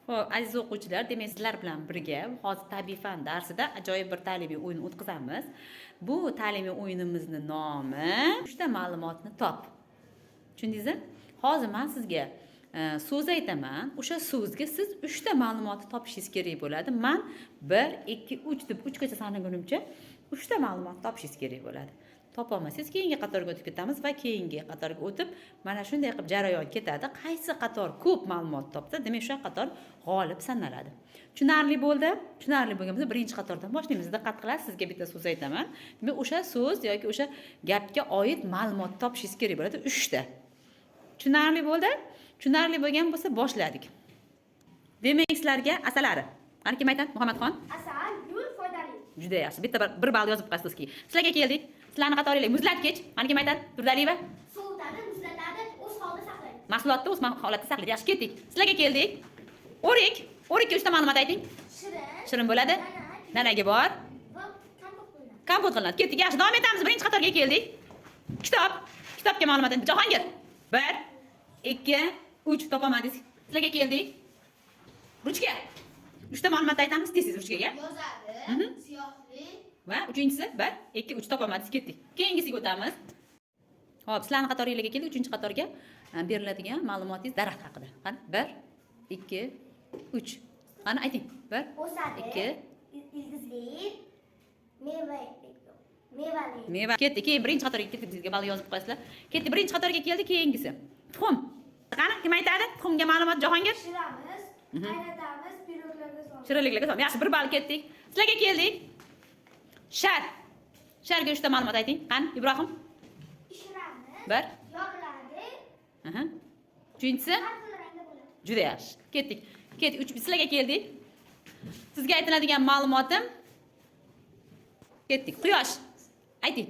Xo'p, aziz o'quvchilar, demak, sizlar bilan birga hozir tabiiy fan darsida ajoyib bir ta'limiy o'yin o'tkazamiz. Bu ta'limiy o'yinimizni nomi "Uchta ma'lumotni top". Tushundingizmi? Hozir men sizga so'z aytaman. O'sha so'zga siz uchta ma'lumotni topishingiz kerak bo'ladi. Men 1, 2, 3 deb 3 gacha sanagunimcha uchta ma'lumot topishingiz kerak bo'ladi. Topolmasangiz, keyingi qatorga o'tib ketamiz va keyingi qatorga o'tib, mana shunday qilib jarayon ketadi. Qaysi qator ko'p ma'lumot topsa, demak, o'sha qator g'olib sanaladi. Tushunarli bo'ldi? Tushunarli bo'lgan bo'lsa, birinchi qatordan boshlaymiz. Diqqat qilasiz, sizga bitta so'z aytaman. Demak, o'sha so'z yoki o'sha gapga oid ma'lumot topishingiz kerak bo'ladi uchta. Tushunarli bo'ldi? Tushunarli bo'lgan bo'lsa, boshladik. Demak, sizlarga asalari. Qani, kim aytadi? Muhammadxon? Asal gul foydali. Juda yaxshi. Bitta bir ball yozib qo'yasiz do'stki. Sizlarga keldik. Sizlarni qatoringlar muzlatgich. Qani, kim aytadi? Turdaliyeva? Sovutadi, muzlatadi, o'z holida saqlaydi. Mahsulotni o'z holatida saqlaydi. Yaxshi, ketdik. Sizlarga keldik. O'rik. O'rikka uchta ma'lumot ayting. Shirin. Shirin bo'ladi. Nanak. Nanagi bor. Va kompot qilinadi. Kompot qilinadi. Ketdik. Yaxshi, davom etamiz. Birinchi qatorga keldik. Kitob. Kitobga ma'lumot ayting. Jahongir. 1, 2, 3, topolmadingiz. Sizlarga keldik. Ruchka. Uchta ma'lumot aytamiz, tez tez ruchkaga. Yozadi, siyohli. Va uchinchisi 1, 2, 3, topolmadingiz, ketdik. Keyingisiga o'tamiz. Xo'p, sizlarning qatoringlarga keldik. Uchinchi qatorga beriladigan ma'lumotingiz daraxt haqida. Qani? 1, 2, 3. Qani, ayting. 1, O'sadi. 2, Ildizli, meva, mevali. Meva. Ketdik. Keyin birinchi qatorga ketdik. Bizga ball yozib qo'yasizlar. Ketdik, birinchi qatorga keldik, keyingisi. Tuxum. Qani, kim aytadi? Tuxumga ma'lumot, Jahongir? Pishiramiz, qaynatamiz, piroglarga solamiz. Shirinliklarga solamiz. Yaxshi, bir ball, ketdik. Sizlarga keldik. Shar. Sharga uchta ma'lumot ayting. Qani, Ibrohim? Pishiramiz. 1. Yoriladi. Aha. Uchinchisi? Har xil rangda bo'ladi. Juda yaxshi. Ketdik. Ketdik. Uch, sizlarga keldik. Sizga aytiladigan ma'lumotim. Ketdik. Quyosh. Ayting.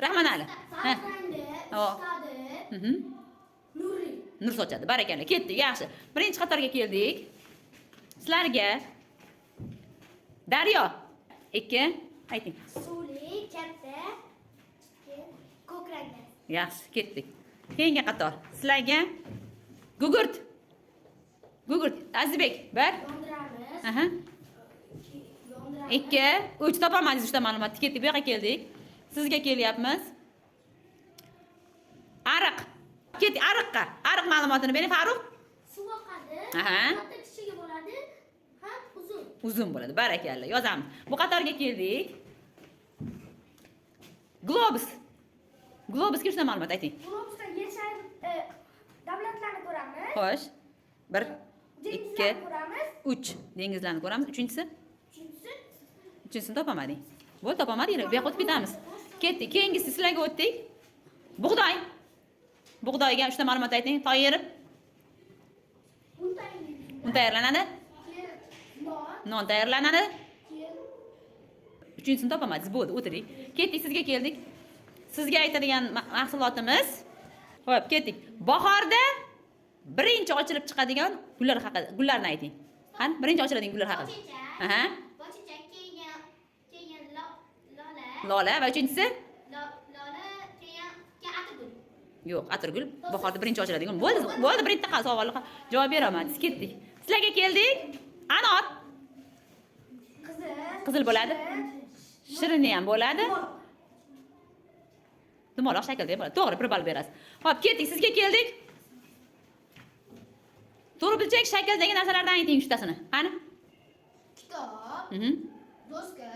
Rahmanali. Ha. Sariq rangda, isitadi, nurli. Nur sochadi. Barakalla. Ketdik. Yaxshi. Birinchi qatorga keldik. Sizlarga daryo. 2, ayting. Suvli, katta, keyin ko'k rangda. Yaxshi, ketdik. Keyingi qator. Sizlarga gugurt. Gugurt. Azizbek, 1. Yondiramiz. Aha. Yondiramiz. 2, 3, topolmadingiz uchta ma'lumotni. Ketdik, bu yoqqa keldik. Sizga kelyapmiz. Ariq. Ketdik ariqqa. Ariq ma'lumotini bering, Farruh. Suv oqadi. Katta, kichigi bo'ladi, ham uzun. Uzun bo'ladi. Barakalla. Yozamiz. Bu qatorga keldik. Globus. Globusga uchta ma'lumot ayting. Globusdan yer shari davlatlarni ko'ramiz. Xo'sh. 1, 2, Dengizlarni ko'ramiz. 3. Dengizlarni ko'ramiz. Uchinchisi? Uchinchisi. Uchinchisini topolmading. Bo'ldi, topolmadik. Bu yoqqa o'tib ketamiz. Ketdik. Keyingisi, sizlarga o'tdik. Bug'doy. Bug'doyga uchta ma'lumot ayting. Toyirib. Un tayyorlanadi. Un tayyorlanadi. Keyin non, Non tayyorlanadi. keyin Uchinchisini topolmadingiz. Bo'ldi, o'tiring. Ketdik, sizga keldik. Sizga aytadigan mahsulotimiz. Xo'p, ketdik. Bahorda birinchi ochilib chiqadigan gullar haqida, gullarni ayting. Qani, birinchi ochiladigan gullar haqida. Boychechak. Aha. Boychechak, keyin lola. Lola va uchinchisi? Lola, keyin atirgul. Yo'q, atirgul bahorda birinchi ochiladigan. Bo'ldi, bo'ldi, birinchi savolga javob beraman. Ketdik. Sizlarga keldik. Anor. Qizil. Qizil bo'ladi. Shirini ham bo'ladi. Dumaloq shaklda ham bo'ladi. To'g'ri, bir ball berasiz. Xo'p, ketdik, sizga keldik. To'rtburchak shakldagi narsalardan ayting uchtasini. Qani? Kitob, doska,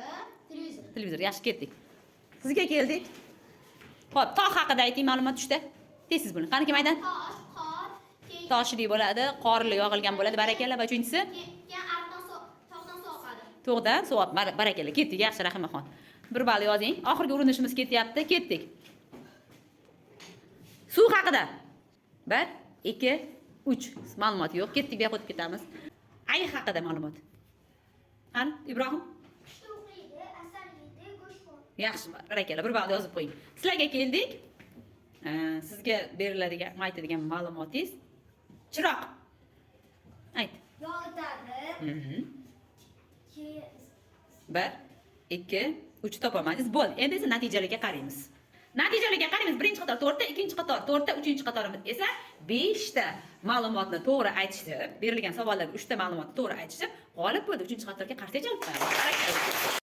televizor. Televizor. Yaxshi, ketdik. Sizga keldik. Xo'p, tog' haqida ayting ma'lumot uchta. Tez buni. Qani, kim aytadi? Tosh, qor, keyin Toshli bo'ladi, qorli yog'ilgan bo'ladi. Barakalla. Va uchinchisi? Keyin ariqdan suv, tog'dan suv oqadi. Tog'dan suv, barakalla. Ketdik, yaxshi, Rahimaxon. Bir ball yozing. Oxirgi urinishimiz ketyapti. Ketdik. Suv haqida. 1, 2, 3. Ma'lumot yo'q. Ketdik, bu yoqqa o'tib ketamiz. Ayiq haqida ma'lumot. Qani, Ibrohim? Qishda uxlaydi, asal yeydi, go'sht xo'radi. Yaxshi, barakalla. Bir ball yozib qo'ying. Sizlarga keldik. Sizga beriladigan, aytadigan ma'lumotingiz chiroq. Ayt. Yoritadi. Keyin 1, 2, 3, topolmadingiz. Bo'ldi. Endi esa natijalarga qaraymiz. Natijalarga qaraymiz. Birinchi qator to'rtta, ikkinchi qator to'rtta, uchinchi qatorimiz esa 5 ta ma'lumotni to'g'ri aytishdi. Berilgan savollarga 3 ta ma'lumotni to'g'ri aytishdi. G'olib bo'ldi. 3-qatorga qarsak chalib qo'yamiz. Barakalla.